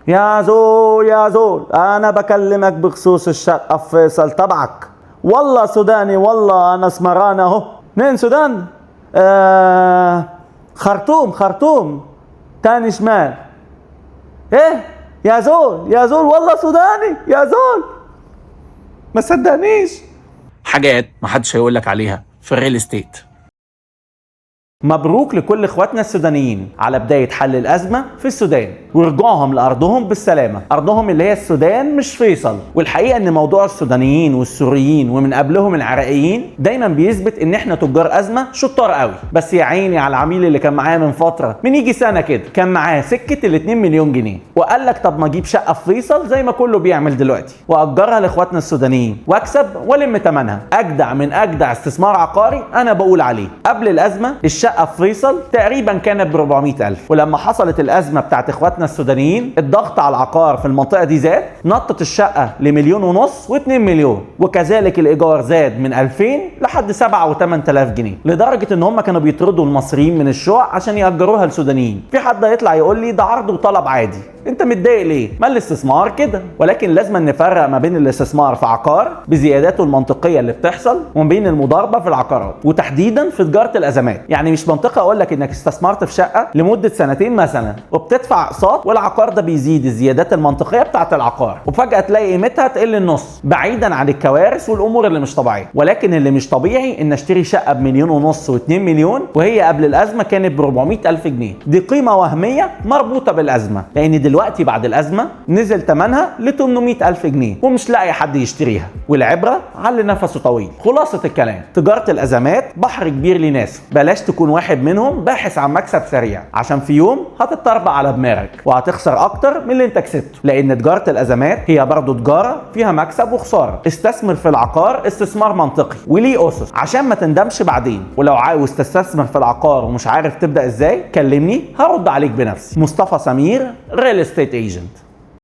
يا زول يا زول، انا بكلمك بخصوص الشقة في فيصل تبعك. والله سوداني، والله انا اسمران اهو. منين سودان؟ خرطوم، خرطوم تاني شمال. ايه يا زول يا زول، والله سوداني يا زول، ما صدقنيش. حاجات محدش هيقولك عليها في ال real estate. مبروك لكل اخواتنا السودانيين على بداية حل الأزمة في السودان ورجوعهم لأرضهم بالسلامة، أرضهم اللي هي السودان مش فيصل. والحقيقة إن موضوع السودانيين والسوريين ومن قبلهم العراقيين دايما بيثبت إن إحنا تجار أزمة شطار قوي. بس يا عيني على العميل اللي كان معايا من فترة، من يجي سنة كده، كان معاه سكة ال 2 مليون جنيه، وقال لك طب ما أجيب شقة في فيصل زي ما كله بيعمل دلوقتي وأجرها لإخواتنا السودانيين وأكسب وألم تمنها. أجدع من أجدع استثمار عقاري أنا بقول عليه. قبل الأزمة الشقة في فيصل تقريبا كانت ب 400,000، ولما حصلت الأزمة بتاعت إخواتنا السودانيين الضغط على العقار في المنطقة دي زاد، نطت الشقة ل1.5 مليون و2 مليون، وكذلك الإيجار زاد من 2000 لحد 7 و8000 جنيه، لدرجة إن هم كانوا بيطردوا المصريين من الشقق عشان يأجروها لسودانيين. في حد هيطلع يقول لي ده عرض وطلب عادي، انت متضايق ليه؟ ما الاستثمار كده. ولكن لازم نفرق ما بين الاستثمار في عقار بزياداته المنطقية اللي بتحصل وما بين المضاربة في العقارات، وتحديدا في تجارة الأزمات. يعني مش منطقي اقول لك انك استثمرت في شقة لمدة سنتين مثلا وبتدفع اقساط والعقار ده بيزيد الزيادات المنطقية بتاعت العقار، وفجأة تلاقي قيمتها تقل النص، بعيدا عن الكوارث والامور اللي مش طبيعية. ولكن اللي مش طبيعي ان اشتري شقة ب1.5 مليون و2 مليون وهي قبل الأزمة كانت ب400,000 جنيه. دي قيمة وهمية مربوطة بالأزمة، لأن دلوقتي بعد الأزمة نزل ثمنها ل 800,000 جنيه ومش لاقي حد يشتريها، والعبرة على اللي نفسه طويل. خلاصة الكلام، تجارة الأزمات بحر كبير لناس، بلاش تكون واحد منهم باحث عن مكسب سريع، عشان في يوم هتتطربق على دماغك وهتخسر أكتر من اللي انت كسبته، لأن تجارة الأزمات هي برضو تجارة فيها مكسب وخسارة. استثمر في العقار استثمار منطقي وليه أسس عشان ما تندمش بعدين. ولو عاوز تستثمر في العقار ومش عارف تبدأ ازاي كلمني، هرد عليك بنفسي. مصطفى سمير، real estate agent.